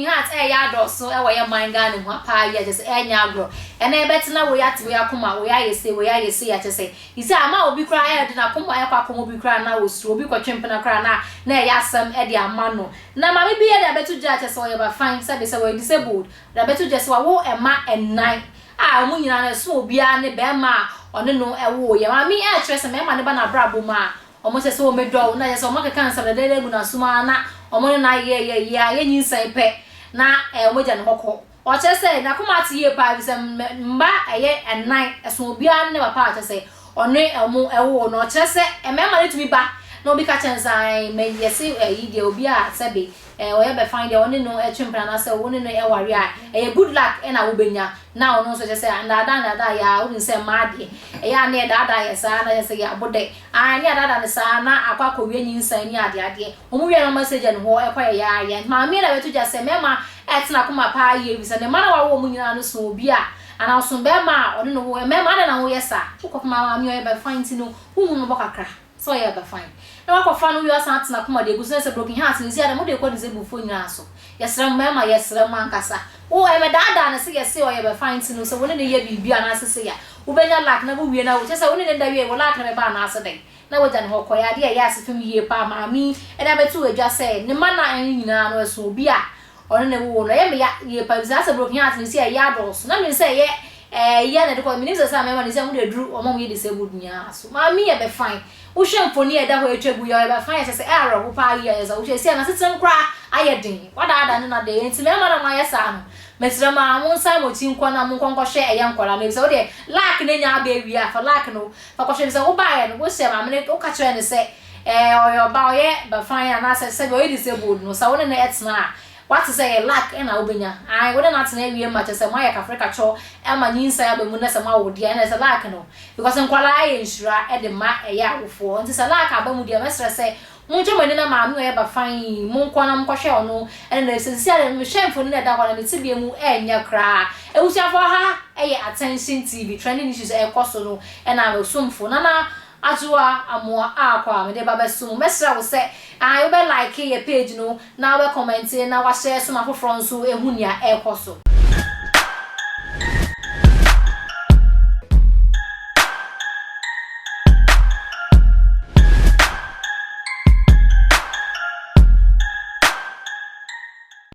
Broken heart ɛyɛ adɔɔso ɛwɔ yɛ man Ghana mu ha paa yi a kyerɛ sɛ ɛnyɛ agorɔ. Ɛnɛ yɛbɛtena wei ate wei akoma, wei ayɛ sei, wei ayɛ sei a kyerɛ sɛ sɛ ama obi koraa ɛyɛ de n'akoma ɛkɔ akɔma obi koraa na osuro, obi kɔtwe mpena koraa na na ɛyɛ asɛm ɛde ama no. Na maame bi yɛ de abɛto dwa a kyerɛ sɛ ɔyɛ bafan, sɛbe sɛ wɔyɛ disabled, de abɛto dwa sɛ wawo mma nnan a wɔn nyinaa no ɛso obiara ne bɛrima a ɔne no ɛwoo yɛ. Maame yi ɛkyerɛ sɛ mmarima ne ba n'abrabɔ mu a wɔn kyerɛ sɛ wɔn medɔw na kyerɛ sɛ wɔn akeka nsɛm dɛdɛɛdɛ gu n'asom ara na wɔn ne no ayɛ yɛ yɛ a yɛ nyinsɛn pɛ na wɔn agya ne hɔ kɔ. Ɔkyerɛ sɛ n'akoma ate yie paa efisɛ mma ɛyɛ nnan ɛso obiara ne papa a kyerɛ sɛ ɔne wɔn ɛwoo no. Ɔkyerɛ sɛ mmarima no tumi ba na obi ka kyerɛ no sɛ ae mɛ yɛse ɛyi deɛ obi a sɛbe ɔyɛ bɛfan deɛ ɔne no ɛtwe mpena anaasɛ ɔne no ɛware a ɛyɛ good luck ɛna wobɛnya, na ɔno nso kyerɛ sɛ ndaadaa ndaadaa yɛ a wonim sɛ mmaa deɛ ɛyɛ a ne yɛdaadaa yɛ saa na kyerɛ sɛ yɛ abodɛ ae ne yɛdaadaa no saa na akɔ akɔwie nyinsɛn ne adeadeɛ wɔn wie na wɔn asɛ gya ne hɔ ɛkɔ yɛ yɛ ayɛ. Maame na bɛto gya sɛ mmarima ɛtena akoma paa yie efisɛ ne mma na wawo wɔn nyinaa no so obi a anaa ɔso bɛrima a ɔne no wo. Mmarima adan na woyɛ saa wokɔpem maame ɔyɛ bɛfan nti no wohu no bɔ kakra sɛ ɔyɛ bɛfan na wakɔfa no wie asan atena akoma de egu so na sɛ broken heart ne si ada mo de kɔ disabled foɔ nyinaa so. Yɛsrɛ mo mmarima, yɛsrɛ mo ankasa, wo ɛmɛdaadaa ne sɛ yɛse ɔyɛ bɛfan nti no sɛ wo ne ne yɛ biribi anaasɛ sɛ yɛ wobɛnya luck na wowie na kyerɛ sɛ wo ne ne da wie wo luck na bɛba anaasɛ dɛn na wagya ne hɔ kɔ. Yɛ adeɛ a ɛyɛ ase fam yie paa. Maame ɛde abɛto adwa sɛ ne mma na ɛne nyinaa no ɛso obi a ɔne ne wo no ɛyɛ me ya yie paa bisa sɛ broken heart ne si ɛyɛ adɔɔso na menim sɛ ɛyɛ ɛyɛ na de kɔ. Menim sɛ mmarima ne sɛ mo de aduru wɔn a wɔyɛ disabled nyinaa so. Maame yɛ bɛfan, wohwɛ mfoni a ɛda hɔ atwa gu yɛ ɔyɛ bɛfan yɛ sɛ ɛyɛ awerɛho paa yie ayɛ sɛ wohwɛ si a n'asetena koraa ayɛ den wadaadaa ne na de. Nti mmarima na mo ayɛ saa no, mesrɛ ma mo nsan mo akyi nkɔ na mo nkɔ nkɔhwɛ ɛyɛ nkɔla no efisɛ wodeɛ luck ne nya aba awie a fa luck no fa kɔhwɛ efisɛ wobaeɛ no wohyɛ maame no woka kyerɛ no sɛ ɔyɛ ɔba ɔyɛ bɛfan anaasɛ sɛbi ɔyɛ disabled no sɛ wo ne no ɛtena a wate sɛ yɛ luck ɛna wobɛnya ae wo ne no atena awie ma kyerɛ sɛ moayɛ kafre kakyɛw ɛma nyinsɛn aba mu na sɛ moawo deɛ ɛna sɛ luck no because nkwadaa yɛ nhyira ɛde ma ɛyɛ awofoɔ. Nti sɛ luck aba mu deɛ, mɛsrɛ sɛ montwa mo ani na maame ɔyɛ bafan monkɔ na monkɔhwɛ ɔno ɛne na sɛ sisi a mehwɛ mfoni na ɛda hɔ na ne tibea mu ɛnyɛ koraa. Abusuafoɔ, ha ɛyɛ Attention TV, trending issues ɛkɔ so no ɛna osomfo Nana Adwoa Amoa akɔ a mede ba bɛso mu. Mɛsrɛ wo sɛ ah wobɛ like yɛ page no na wobɛ comment na wahyɛ so ma foforɔ nso ehu nea ɛrekɔ so.